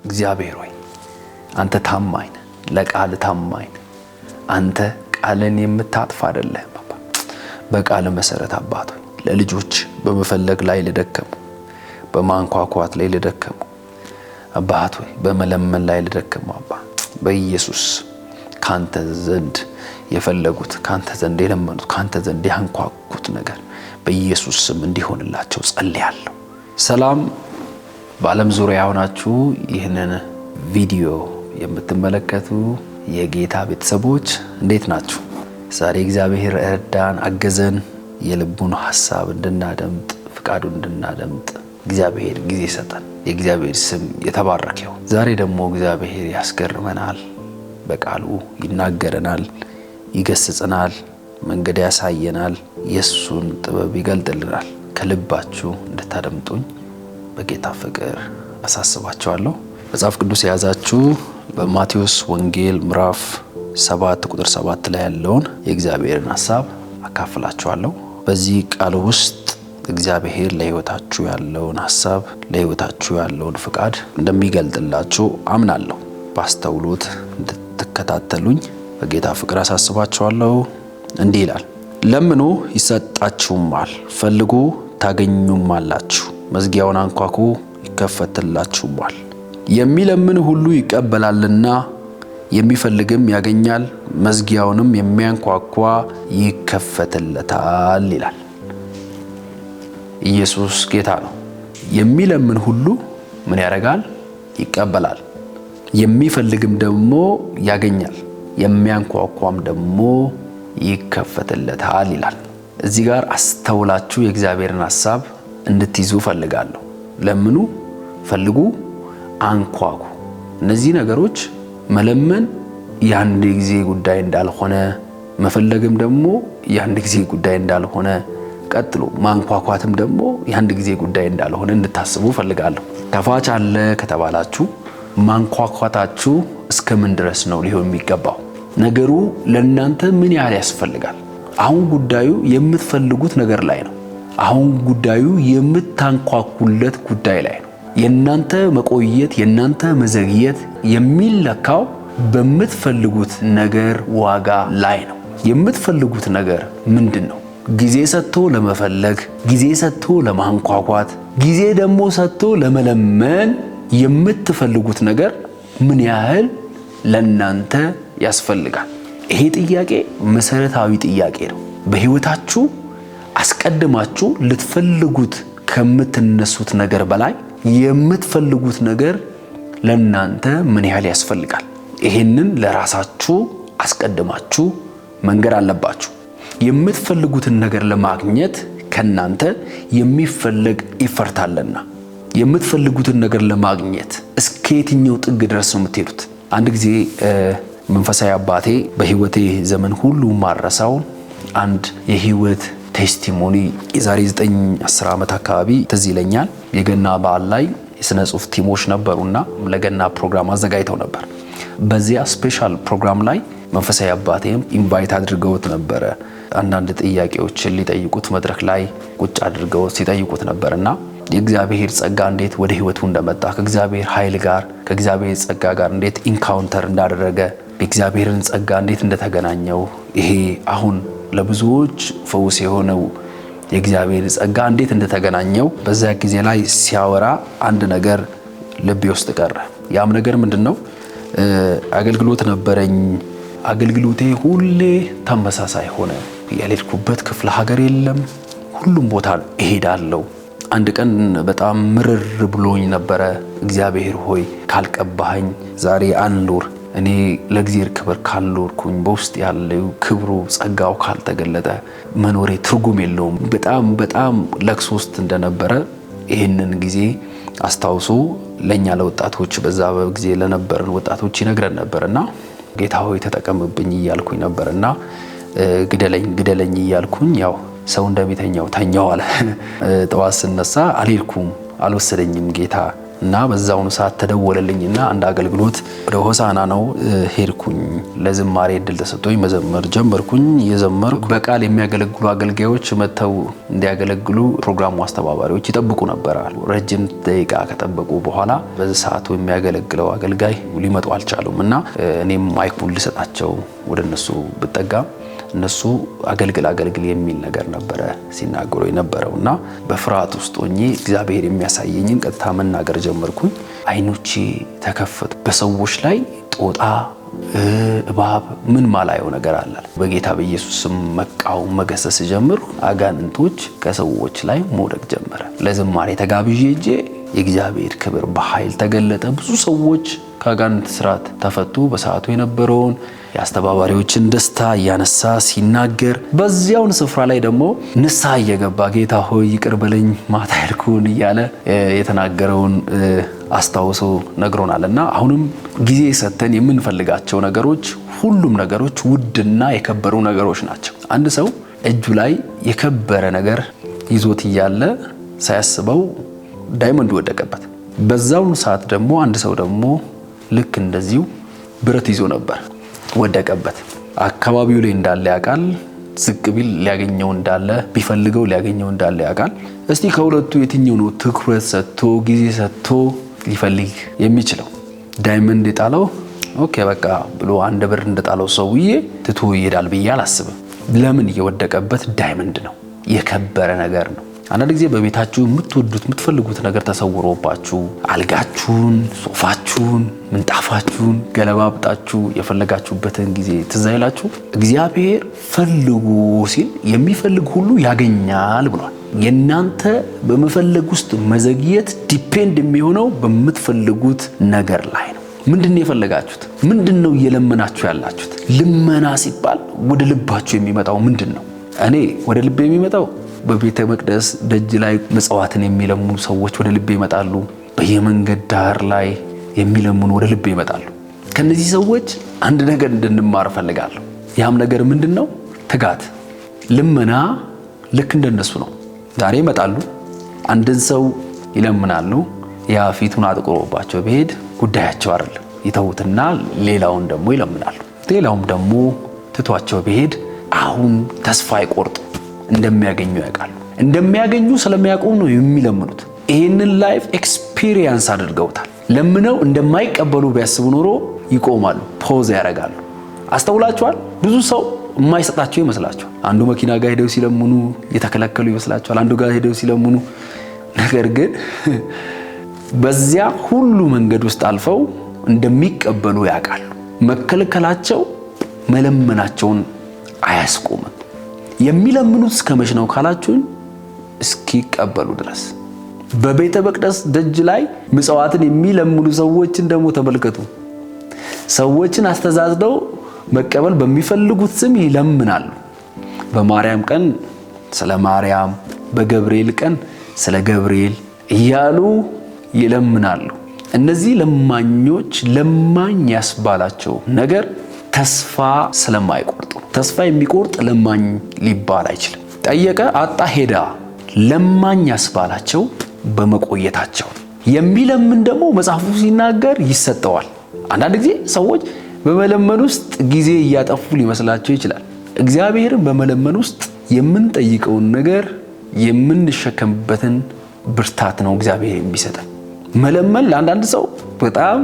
እግዚአብሔር ሆይ አንተ ታማኝ ነህ፣ ለቃል ታማኝ ነህ። አንተ ቃልን የምታጥፍ አይደለህም አባ። በቃል መሰረት አባት ሆይ ለልጆች በመፈለግ ላይ ለደከሙ፣ በማንኳኳት ላይ ለደከሙ፣ አባት ሆይ በመለመን ላይ ለደከሙ አባ በኢየሱስ ካንተ ዘንድ የፈለጉት፣ ካንተ ዘንድ የለመኑት፣ ካንተ ዘንድ ያንኳኩት ነገር በኢየሱስ ስም እንዲሆንላቸው ጸልያለሁ። ሰላም፣ በዓለም ዙሪያ ሆናችሁ ይህንን ቪዲዮ የምትመለከቱ የጌታ ቤተሰቦች እንዴት ናችሁ? ዛሬ እግዚአብሔር ረዳን፣ አገዘን። የልቡን ሐሳብ እንድናደምጥ፣ ፍቃዱን እንድናደምጥ እግዚአብሔር ጊዜ ሰጠን። የእግዚአብሔር ስም የተባረከ ይሁን። ዛሬ ደግሞ እግዚአብሔር ያስገርመናል፣ በቃሉ ይናገረናል፣ ይገስጸናል፣ መንገድ ያሳየናል፣ የእሱን ጥበብ ይገልጥልናል። ከልባችሁ እንድታደምጡኝ በጌታ ፍቅር አሳስባችኋለሁ። መጽሐፍ ቅዱስ የያዛችሁ በማቴዎስ ወንጌል ምዕራፍ 7 ቁጥር 7 ላይ ያለውን የእግዚአብሔርን ሐሳብ አካፍላችኋለሁ። በዚህ ቃል ውስጥ እግዚአብሔር ለሕይወታችሁ ያለውን ሐሳብ፣ ለሕይወታችሁ ያለውን ፍቃድ እንደሚገልጥላችሁ አምናለሁ። ባስተውሎት እንድትከታተሉኝ በጌታ ፍቅር አሳስባችኋለሁ። እንዲህ ይላል፣ ለምኑ ይሰጣችሁማል፣ ፈልጉ ታገኙማላችሁ፣ መዝጊያውን አንኳኩ ይከፈትላችሁማል። የሚለምን ሁሉ ይቀበላልና የሚፈልግም ያገኛል፣ መዝጊያውንም የሚያንኳኳ ይከፈትለታል ይላል። ኢየሱስ ጌታ ነው። የሚለምን ሁሉ ምን ያደርጋል? ይቀበላል። የሚፈልግም ደግሞ ያገኛል፣ የሚያንኳኳም ደግሞ ይከፈትለታል ይላል። እዚህ ጋር አስተውላችሁ የእግዚአብሔርን ሐሳብ እንድትይዙ ፈልጋለሁ። ለምኑ፣ ፈልጉ፣ አንኳኩ። እነዚህ ነገሮች መለመን የአንድ ጊዜ ጉዳይ እንዳልሆነ፣ መፈለግም ደግሞ የአንድ ጊዜ ጉዳይ እንዳልሆነ፣ ቀጥሎ ማንኳኳትም ደግሞ የአንድ ጊዜ ጉዳይ እንዳልሆነ እንድታስቡ ፈልጋለሁ። ከፋች አለ ከተባላችሁ ማንኳኳታችሁ እስከምን ድረስ ነው ሊሆን የሚገባው? ነገሩ ለእናንተ ምን ያህል ያስፈልጋል? አሁን ጉዳዩ የምትፈልጉት ነገር ላይ ነው። አሁን ጉዳዩ የምታንኳኩለት ጉዳይ ላይ ነው። የእናንተ መቆየት፣ የእናንተ መዘግየት የሚለካው በምትፈልጉት ነገር ዋጋ ላይ ነው። የምትፈልጉት ነገር ምንድን ነው? ጊዜ ሰጥቶ ለመፈለግ፣ ጊዜ ሰጥቶ ለማንኳኳት፣ ጊዜ ደግሞ ሰጥቶ ለመለመን የምትፈልጉት ነገር ምን ያህል ለእናንተ ያስፈልጋል? ይሄ ጥያቄ መሰረታዊ ጥያቄ ነው። በሕይወታችሁ አስቀድማችሁ ልትፈልጉት ከምትነሱት ነገር በላይ የምትፈልጉት ነገር ለእናንተ ምን ያህል ያስፈልጋል? ይሄንን ለራሳችሁ አስቀድማችሁ መንገር አለባችሁ። የምትፈልጉትን ነገር ለማግኘት ከናንተ የሚፈለግ effort አለና የምትፈልጉትን ነገር ለማግኘት እስከ የትኛው ጥግ ድረስ ነው የምትሄዱት? አንድ ጊዜ መንፈሳዊ አባቴ በሕይወቴ ዘመን ሁሉ ማልረሳውን አንድ የህይወት testimony የዛሬ 9 10 ዓመት አካባቢ ትዝ ይለኛል። የገና በዓል ላይ የስነ ጽሁፍ team ኦች ነበሩና ለገና ፕሮግራም አዘጋጅተው ነበር። በዚያ special ፕሮግራም ላይ መንፈሳዊ አባቴም invite አድርገውት ነበረ። አንዳንድ ጥያቄዎችን ሊጠይቁት መድረክ ላይ ቁጭ አድርገውት ሲጠይቁት ነበር እና የእግዚአብሔር ጸጋ እንዴት ወደ ህይወቱ እንደመጣ፣ ከእግዚአብሔር ኃይል ጋር፣ ከእግዚአብሔር ጸጋ ጋር እንዴት encounter እንዳደረገ፣ የእግዚአብሔርን ጸጋ እንዴት እንደተገናኘው፣ ይሄ አሁን ለብዙዎች ፈውስ የሆነው የእግዚአብሔር ጸጋ እንዴት እንደተገናኘው በዚያ ጊዜ ላይ ሲያወራ አንድ ነገር ልቤ ውስጥ ቀረ። ያም ነገር ምንድን ነው? አገልግሎት ነበረኝ። አገልግሎቴ ሁሌ ተመሳሳይ ሆነ። ያልሄድኩበት ክፍለ ሀገር የለም። ሁሉም ቦታ እሄዳለሁ። አንድ ቀን በጣም ምርር ብሎኝ ነበረ። እግዚአብሔር ሆይ ካልቀባኸኝ ዛሬ አልኖር፣ እኔ ለእግዚአብሔር ክብር ካልኖርኩኝ፣ በውስጥ ያለው ክብሩ ጸጋው ካልተገለጠ መኖሬ ትርጉም የለውም። በጣም በጣም ለቅሶ ውስጥ እንደነበረ ይህንን ጊዜ አስታውሶ ለእኛ ለወጣቶች፣ በዛ ጊዜ ለነበርን ወጣቶች ይነግረን ነበር እና ጌታ ሆይ ተጠቀምብኝ እያልኩኝ ነበር እና ግደለኝ ግደለኝ እያልኩኝ ያው ሰው እንደሚተኛው ተኛው አለ። ጠዋት ስነሳ አልሄድኩም፣ አልወሰደኝም ጌታ። እና በዛውኑ ሰዓት ተደወለልኝና አንድ አገልግሎት ወደ ሆሳና ነው ሄድኩኝ። ለዝማሬ እድል ተሰጥቶኝ መዘመር ጀመርኩኝ። እየዘመርኩ በቃል የሚያገለግሉ አገልጋዮች መጥተው እንዲያገለግሉ ፕሮግራሙ አስተባባሪዎች ይጠብቁ ነበር። ረጅም ደቂቃ ከጠበቁ በኋላ በዚህ ሰዓቱ የሚያገለግለው አገልጋይ ሊመጡ አልቻሉም እና እኔም mic ኡን ልሰጣቸው ወደ እነሱ ብጠጋ እነሱ አገልግል አገልግል የሚል ነገር ነበረ ሲናገሩ የነበረው። እና በፍርሃት ውስጥ ሆኜ እግዚአብሔር የሚያሳየኝን ቀጥታ መናገር ጀመርኩኝ። አይኖቼ ተከፈቱ። በሰዎች ላይ ጦጣ፣ እባብ ምን ማላየው ነገር አለ። በጌታ በኢየሱስ ስም መቃወም መገሰስ ጀምር። አጋንንቶች ከሰዎች ላይ መውደቅ ጀመረ። ለዝማሬ ተጋብዤ ሄጄ የእግዚአብሔር ክብር በኃይል ተገለጠ። ብዙ ሰዎች ከአጋንንት ስርዓት ተፈቱ። በሰዓቱ የነበረውን የአስተባባሪዎችን ደስታ እያነሳ ሲናገር፣ በዚያውን ስፍራ ላይ ደግሞ ንስሐ እየገባ "ጌታ ሆይ ይቅር በለኝ፣ ማታ ያልኩህን" እያለ የተናገረውን አስታውሶ ነግሮናል። እና አሁንም ጊዜ ሰጥተን የምንፈልጋቸው ነገሮች፣ ሁሉም ነገሮች ውድና የከበሩ ነገሮች ናቸው። አንድ ሰው እጁ ላይ የከበረ ነገር ይዞት እያለ ሳያስበው diamond ወደቀበት። በዛውን ሰዓት ደግሞ አንድ ሰው ደግሞ ልክ እንደዚሁ ብረት ይዞ ነበር፣ ወደቀበት። አካባቢው ላይ እንዳለ ያውቃል። ዝቅ ቢል ሊያገኘው እንዳለ፣ ቢፈልገው ሊያገኘው እንዳለ ያውቃል። እስቲ ከሁለቱ የትኛው ነው ትኩረት ሰጥቶ ጊዜ ሰጥቶ ሊፈልግ የሚችለው? Diamond የጣለው okay በቃ ብሎ አንድ ብር እንደጣለው ሰውዬ ትቶ ይሄዳል ብዬ አላስብም። ለምን? የወደቀበት diamond ነው፣ የከበረ ነገር ነው። አንዳንድ ጊዜ በቤታችሁ የምትወዱት የምትፈልጉት ነገር ተሰውሮባችሁ አልጋችሁን፣ ሶፋችሁን፣ ምንጣፋችሁን ገለባብጣችሁ የፈለጋችሁበትን ጊዜ ትዝ አይላችሁ? እግዚአብሔር ፈልጉ ሲል የሚፈልግ ሁሉ ያገኛል ብሏል። የእናንተ በመፈለግ ውስጥ መዘግየት depend የሚሆነው በምትፈልጉት ነገር ላይ ነው። ምንድን ነው የፈለጋችሁት? ምንድን ነው እየለመናችሁ ያላችሁት? ልመና ሲባል ወደ ልባችሁ የሚመጣው ምንድን ነው? እኔ ወደ ልቤ የሚመጣው በቤተ መቅደስ ደጅ ላይ ምጽዋትን የሚለምኑ ሰዎች ወደ ልቤ ይመጣሉ። በየመንገድ ዳር ላይ የሚለምኑ ወደ ልቤ ይመጣሉ። ከነዚህ ሰዎች አንድ ነገር እንድንማር እፈልጋለሁ። ያም ነገር ምንድን ነው? ትጋት። ልመና ልክ እንደነሱ ነው። ዛሬ ይመጣሉ፣ አንድን ሰው ይለምናሉ። ያ ፊቱን አጥቁሮባቸው ቢሄድ ጉዳያቸው አይደለም። ይተዉትና ሌላውን ደግሞ ይለምናሉ። ሌላውም ደግሞ ትቷቸው ቢሄድ አሁን ተስፋ አይቆርጡ፣ እንደሚያገኙ ያውቃሉ። እንደሚያገኙ ስለሚያውቁ ነው የሚለምኑት። ይህንን life experience አድርገውታል። ለምነው እንደማይቀበሉ ቢያስቡ ኖሮ ይቆማሉ፣ pause ያደርጋሉ። አስተውላችኋል? ብዙ ሰው የማይሰጣቸው ይመስላቸዋል። አንዱ መኪና ጋር ሄደው ሲለምኑ የተከለከሉ ይመስላቸዋል። አንዱ ጋር ሄደው ሲለምኑ፣ ነገር ግን በዚያ ሁሉ መንገድ ውስጥ አልፈው እንደሚቀበሉ ያውቃሉ። መከልከላቸው መለመናቸውን አያስቆምም። የሚለምኑት እስከ መች ነው ካላችሁኝ፣ እስኪቀበሉ ድረስ። በቤተ መቅደስ ደጅ ላይ ምጽዋትን የሚለምኑ ሰዎችን ደግሞ ተመልከቱ። ሰዎችን አስተዛዝነው መቀበል በሚፈልጉት ስም ይለምናሉ። በማርያም ቀን ስለ ማርያም፣ በገብርኤል ቀን ስለ ገብርኤል እያሉ ይለምናሉ። እነዚህ ለማኞች ለማኝ ያስባላቸው ነገር ተስፋ ስለማይቆርጡ። ተስፋ የሚቆርጥ ለማኝ ሊባል አይችልም። ጠየቀ፣ አጣ፣ ሄዳ። ለማኝ ያስባላቸው በመቆየታቸው። የሚለምን ደግሞ መጽሐፉ ሲናገር ይሰጠዋል። አንዳንድ ጊዜ ሰዎች በመለመን ውስጥ ጊዜ እያጠፉ ሊመስላቸው ይችላል። እግዚአብሔርን በመለመን ውስጥ የምንጠይቀውን ነገር የምንሸከምበትን ብርታት ነው እግዚአብሔር የሚሰጠን። መለመን ለአንዳንድ ሰው በጣም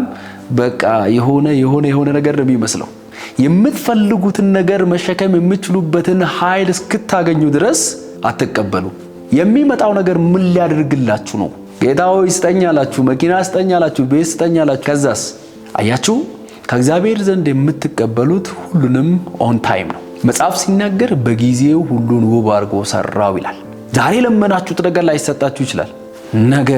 በቃ የሆነ የሆነ የሆነ ነገር ነው የሚመስለው። የምትፈልጉትን ነገር መሸከም የምትችሉበትን ኃይል እስክታገኙ ድረስ አትቀበሉ። የሚመጣው ነገር ምን ሊያደርግላችሁ ነው? ጌታ ሆይ ስጠኝ አላችሁ፣ መኪና ስጠኝ አላችሁ፣ ቤት ስጠኝ አላችሁ። ከዛስ አያችሁ፣ ከእግዚአብሔር ዘንድ የምትቀበሉት ሁሉንም on time ነው። መጽሐፍ ሲናገር በጊዜው ሁሉን ውብ አድርጎ ሰራው ይላል። ዛሬ ለመናችሁት ነገር ላይሰጣችሁ ይችላል። ነገ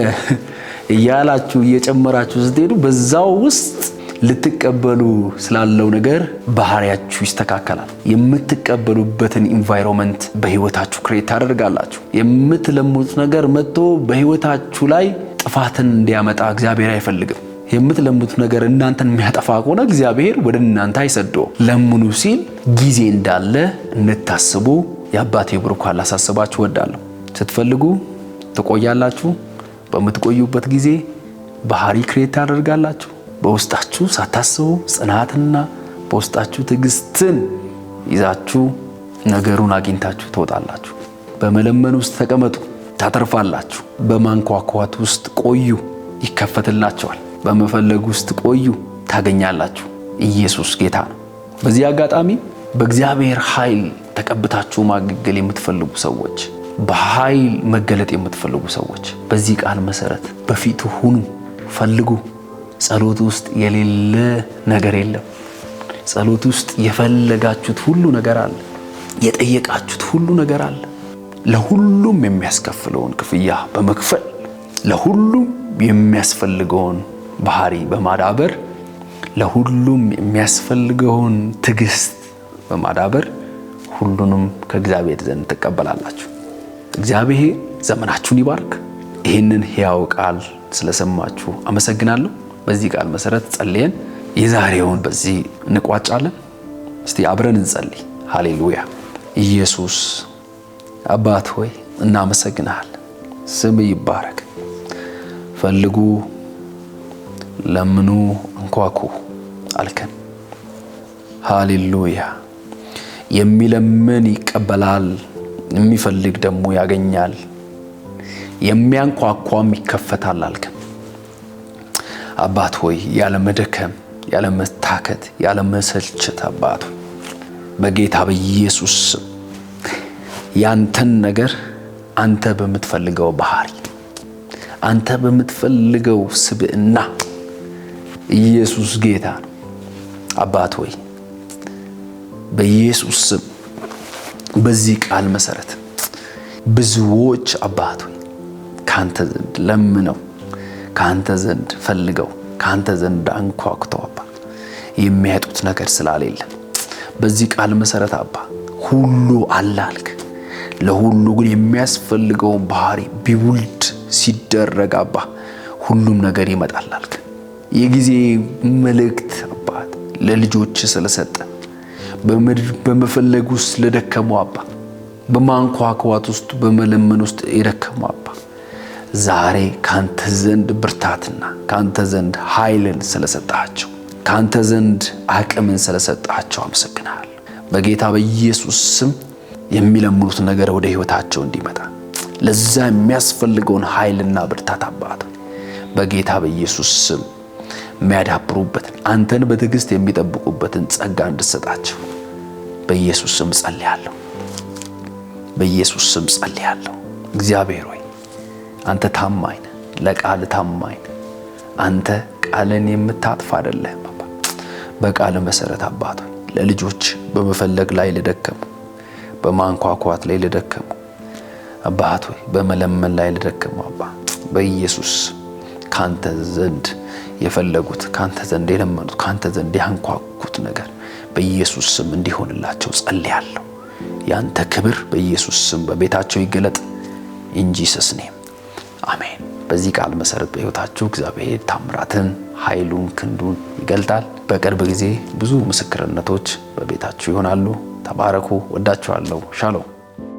እያላችሁ እየጨመራችሁ ስትሄዱ በዛው ውስጥ ልትቀበሉ ስላለው ነገር ባህሪያችሁ ይስተካከላል። የምትቀበሉበትን environment በህይወታችሁ create ታደርጋላችሁ። የምትለምኑት ነገር መጥቶ በህይወታችሁ ላይ ጥፋትን እንዲያመጣ እግዚአብሔር አይፈልግም። የምትለምኑት ነገር እናንተን የሚያጠፋ ከሆነ እግዚአብሔር ወደ እናንተ አይሰደውም። ለምኑ ሲል ጊዜ እንዳለ እንድታስቡ የአባቴ ብሩካን ላሳስባችሁ እወዳለሁ። ስትፈልጉ ትቆያላችሁ። በምትቆዩበት ጊዜ ባህሪ create ታደርጋላችሁ። በውስጣችሁ ሳታስቡ ጽናትና በውስጣችሁ ትዕግስትን ይዛችሁ ነገሩን አግኝታችሁ ትወጣላችሁ። በመለመን ውስጥ ተቀመጡ፣ ታተርፋላችሁ። በማንኳኳት ውስጥ ቆዩ፣ ይከፈትላችኋል። በመፈለግ ውስጥ ቆዩ፣ ታገኛላችሁ። ኢየሱስ ጌታ ነው። በዚህ አጋጣሚ በእግዚአብሔር ኃይል ተቀብታችሁ ማገልገል የምትፈልጉ ሰዎች፣ በኃይል መገለጥ የምትፈልጉ ሰዎች በዚህ ቃል መሰረት በፊቱ ሁኑ፣ ፈልጉ። ጸሎት ውስጥ የሌለ ነገር የለም። ጸሎት ውስጥ የፈለጋችሁት ሁሉ ነገር አለ። የጠየቃችሁት ሁሉ ነገር አለ። ለሁሉም የሚያስከፍለውን ክፍያ በመክፈል፣ ለሁሉም የሚያስፈልገውን ባህሪ በማዳበር፣ ለሁሉም የሚያስፈልገውን ትዕግስት በማዳበር ሁሉንም ከእግዚአብሔር ዘንድ ትቀበላላችሁ። እግዚአብሔር ዘመናችሁን ይባርክ። ይህንን ሕያው ቃል ስለሰማችሁ አመሰግናለሁ። በዚህ ቃል መሰረት ጸልየን የዛሬውን በዚህ እንቋጫለን። እስቲ አብረን እንጸልይ። ሃሌሉያ። ኢየሱስ አባት ሆይ እናመሰግንሃለን። ስም ይባረክ። ፈልጉ፣ ለምኑ፣ አንኳኩ አልከን። ሃሌሉያ። የሚለምን ይቀበላል፣ የሚፈልግ ደግሞ ያገኛል፣ የሚያንኳኳም ይከፈታል አልከን። አባት ሆይ ያለ መደከም፣ ያለ መታከት፣ ያለ መሰልቸት አባት ሆይ በጌታ በኢየሱስ ስም ያንተን ነገር አንተ በምትፈልገው ባህሪ፣ አንተ በምትፈልገው ስብዕና፣ ኢየሱስ ጌታ ነው። አባት ሆይ በኢየሱስ ስም በዚህ ቃል መሰረት ብዙዎች አባት ሆይ ካንተ ዘንድ ለምነው፣ ካንተ ዘንድ ፈልገው፣ ካንተ ዘንድ አንኳኩተው አባ የሚያጡት ነገር ስላሌለ በዚህ ቃል መሰረት አባ ሁሉ አለ አልክ። ለሁሉ ግን የሚያስፈልገውን ባህሪ build ሲደረግ አባ ሁሉም ነገር ይመጣል አልክ። የጊዜ መልእክት አባት ለልጆች ስለሰጠ፣ በመፈለግ ውስጥ ለደከሙ አባ፣ በማንኳኳት ውስጥ በመለመን ውስጥ የደከሙ አባ ዛሬ ካንተ ዘንድ ብርታትና ካንተ ዘንድ ኃይልን ስለሰጣቸው፣ ካንተ ዘንድ አቅምን ስለሰጣቸው አመሰግናለሁ። በጌታ በኢየሱስ ስም የሚለምኑት ነገር ወደ ህይወታቸው እንዲመጣ ለዛ የሚያስፈልገውን ኃይልና ብርታት አባት በጌታ በኢየሱስ ስም የሚያዳብሩበትን፣ አንተን በትዕግስት የሚጠብቁበትን ጸጋ እንድትሰጣቸው በኢየሱስ ስም ጸልያለሁ። በኢየሱስ ስም ጸልያለሁ። እግዚአብሔር ሆይ አንተ ታማኝ ነህ፣ ለቃል ታማኝ ነህ። አንተ ቃልን የምታጥፍ አይደለህም አባ። በቃል መሰረት አባት ሆይ ለልጆች በመፈለግ ላይ ለደከሙ፣ በማንኳኳት ላይ ለደከሙ አባት ሆይ፣ በመለመን ላይ ለደከሙ አባ በኢየሱስ ካንተ ዘንድ የፈለጉት፣ ካንተ ዘንድ የለመኑት፣ ካንተ ዘንድ ያንኳኩት ነገር በኢየሱስ ስም እንዲሆንላቸው ጸልያለሁ። ያንተ ክብር በኢየሱስ ስም በቤታቸው ይገለጥ። In Jesus name አሜን። በዚህ ቃል መሰረት በሕይወታችሁ እግዚአብሔር ታምራትን፣ ኃይሉን፣ ክንዱን ይገልጣል። በቅርብ ጊዜ ብዙ ምስክርነቶች በቤታችሁ ይሆናሉ። ተባረኩ። ወዳችኋለሁ። ሻሎም።